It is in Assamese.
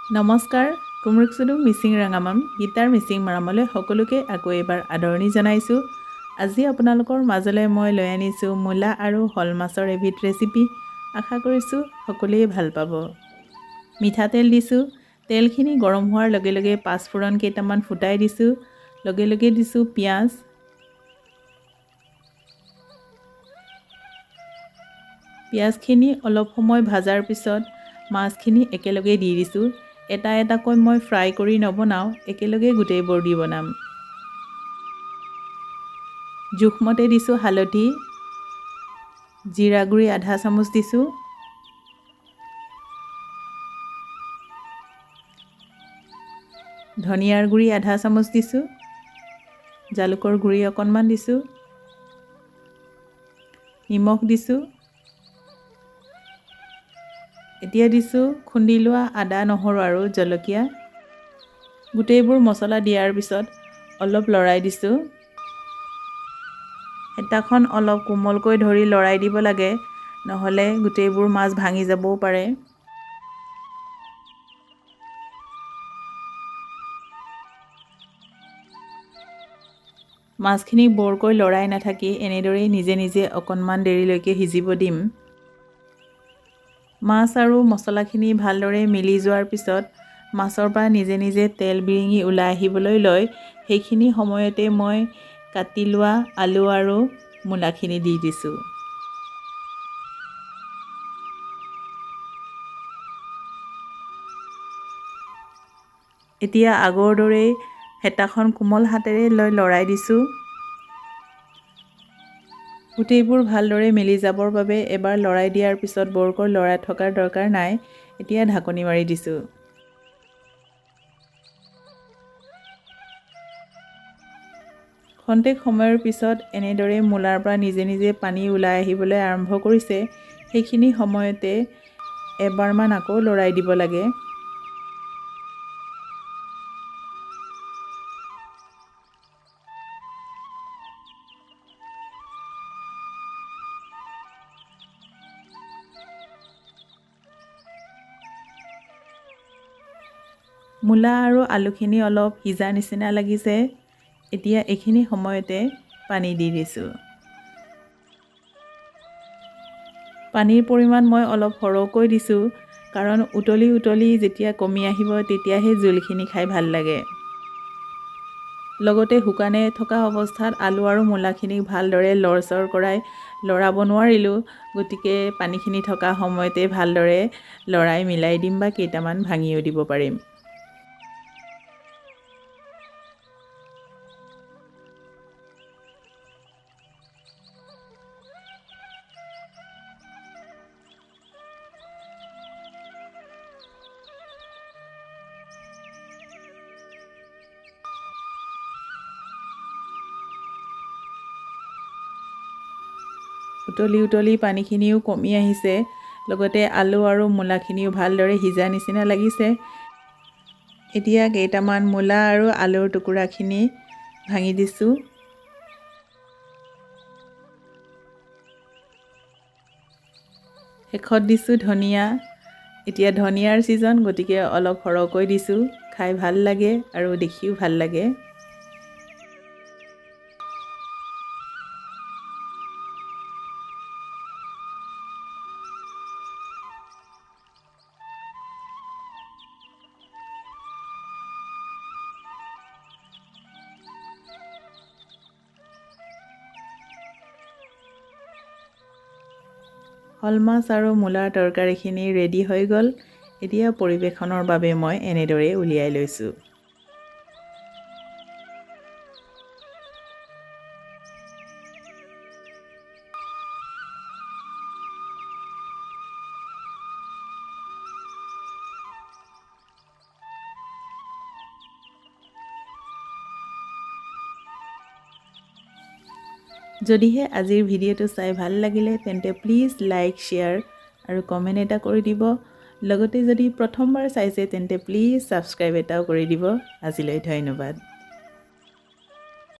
নমস্কাৰ, কুমৰুকচুদু মিচিং ৰাঙামাম গীতাৰ মিচিং মাৰামলৈ সকলোকে আকৌ এবাৰ আদৰণি জনাইছোঁ। আজি আপোনালোকৰ মাজলৈ মই লৈ আনিছোঁ মূলা আৰু শ'ল মাছৰ এবিধ ৰেচিপি। আশা কৰিছোঁ সকলোৱে ভাল পাব। মিঠাতেল দিছোঁ। তেলখিনি গৰম হোৱাৰ লগে লগে পাঁচফোৰণ কেইটামান ফুটাই দিছোঁ। লগে লগে দিছোঁ পিঁয়াজ। পিঁয়াজখিনি অলপ সময় ভাজাৰ পিছত মাছখিনি একেলগে দি দিছোঁ। এটা এটাকৈ মই ফ্ৰাই কৰি নবনাওঁ, একেলগে গোটেইবোৰ দি বনাম। জোখমতে দিছোঁ হালধি, জিৰা গুড়ি আধা চামুচ দিছোঁ, ধনিয়াৰ গুড়ি আধা চামুচ দিছোঁ, জালুকৰ গুড়ি অকণমান দিছোঁ, নিমখ দিছোঁ। এতিয়া দিছোঁ খুন্দি লোৱা আদা, নহৰু আৰু জলকীয়া। গোটেইবোৰ মছলা দিয়াৰ পিছত অলপ লৰাই দিছোঁ। হেতাখন অলপ কোমলকৈ ধৰি লৰাই দিব লাগে, নহ'লে গোটেইবোৰ মাছ ভাঙি যাবও পাৰে। মাছখিনি বৰকৈ লৰাই নাথাকি এনেদৰেই নিজে নিজে অকণমান দেৰিলৈকে সিজিব দিম। মাছ আৰু মছলাখিনি ভালদৰে মিলি যোৱাৰ পিছত মাছৰ পৰা নিজে নিজে তেল বিৰিঙি ওলাই আহিবলৈ লয়। সেইখিনি সময়তে মই কাটি লোৱা আলু আৰু মূলাখিনি দি দিছোঁ। এতিয়া আগৰ দৰেই হেতাখন কোমল হাতেৰে লৈ লৰাই দিছোঁ। গোটেইবোৰ ভালদৰে মিলি যাবৰ বাবে এবাৰ লৰাই দিয়াৰ পিছত বৰকৈ লৰাই থকাৰ দৰকাৰ নাই। এতিয়া ঢাকনি মাৰি দিছোঁ। খন্তেক সময়ৰ পিছত এনেদৰে মূলাৰ পৰা নিজে নিজে পানী ওলাই আহিবলৈ আৰম্ভ কৰিছে। সেইখিনি সময়তে এবাৰমান আকৌ লৰাই দিব লাগে। মূলা আৰু আলুখিনি অলপ সিজা নিচিনা লাগিছে। এতিয়া এইখিনি সময়তে পানী দি দিছোঁ। পানীৰ পৰিমাণ মই অলপ সৰহকৈ দিছোঁ, কাৰণ উতলি উতলি যেতিয়া কমি আহিব তেতিয়াহে জোলখিনি খাই ভাল লাগে। লগতে শুকানে থকা অৱস্থাত আলু আৰু মূলাখিনি ভালদৰে লৰচৰ কৰাই লৰাব নোৱাৰিলোঁ, গতিকে পানীখিনি থকা সময়তে ভালদৰে লৰাই মিলাই দিম বা কেইটামান ভাঙিও দিব পাৰিম। উতলি উতলি পানীখিনিও কমি আহিছে, লগতে আলু আৰু মূলাখিনিও ভালদৰে সিজা নিচিনা লাগিছে। এতিয়া কেইটামান মূলা আৰু আলুৰ টুকুৰাখিনি ভাঙি দিছোঁ। শেষত দিছোঁ ধনিয়া। এতিয়া ধনিয়াৰ ছিজন, গতিকে অলপ সৰহকৈ দিছোঁ। খাই ভাল লাগে আৰু দেখিও ভাল লাগে। শ'ল মাছ আৰু মূলাৰ তৰকাৰীখিনি ৰেডি হৈ গ'ল। এতিয়া পৰিৱেশনৰ বাবে মই এনেদৰে উলিয়াই লৈছোঁ। যদিহে আজিৰ ভিডিঅ'টো চাই ভাল লাগিলে তেন্তে প্লিজ লাইক, শ্বেয়াৰ আৰু কমেণ্ট এটা কৰি দিব। লগতে যদি প্ৰথমবাৰ চাইছে তেন্তে প্লিজ ছাবস্ক্ৰাইব এটাও কৰি দিব। আজিলৈ ধন্যবাদ।